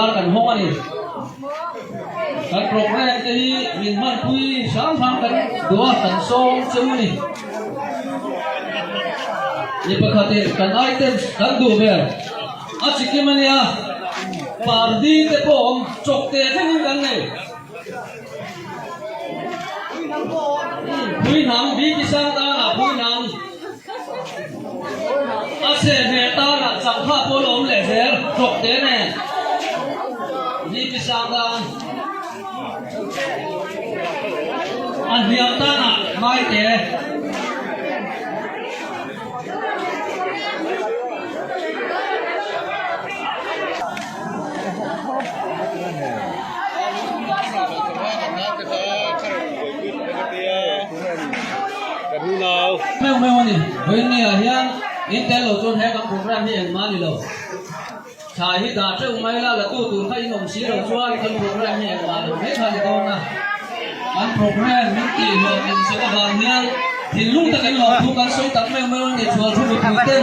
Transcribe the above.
Kan hawng a ni. Kan programme te hi min hmanpui hrang hrang kan duh a, kan sawm cheu a ni. Mi pakhatin kan items kan duh ber a chikim a nia, pardi te pawh awm chawk te thlengin kan nei. Phuihnam, BP sang tanah phuihnam, a sehhmeh tanah changkha pawh la awm leh zel, chawk te nen BP sang tan, a hniam tanah maite. Meuh meuh a ni. Vawiin ah hian in tel lo chuan he kan program hi engmah a ni lo. Thlai hi dah teuh mai la, la tu tur kha in awm si lo chuan kan program hi engmah lo mai kha a ni dawn a. Kan program min tih hlawh in sak avang hian thinlung takin lawmthu kan sawi tak meuh meuh a ni chhual thu mipui ten.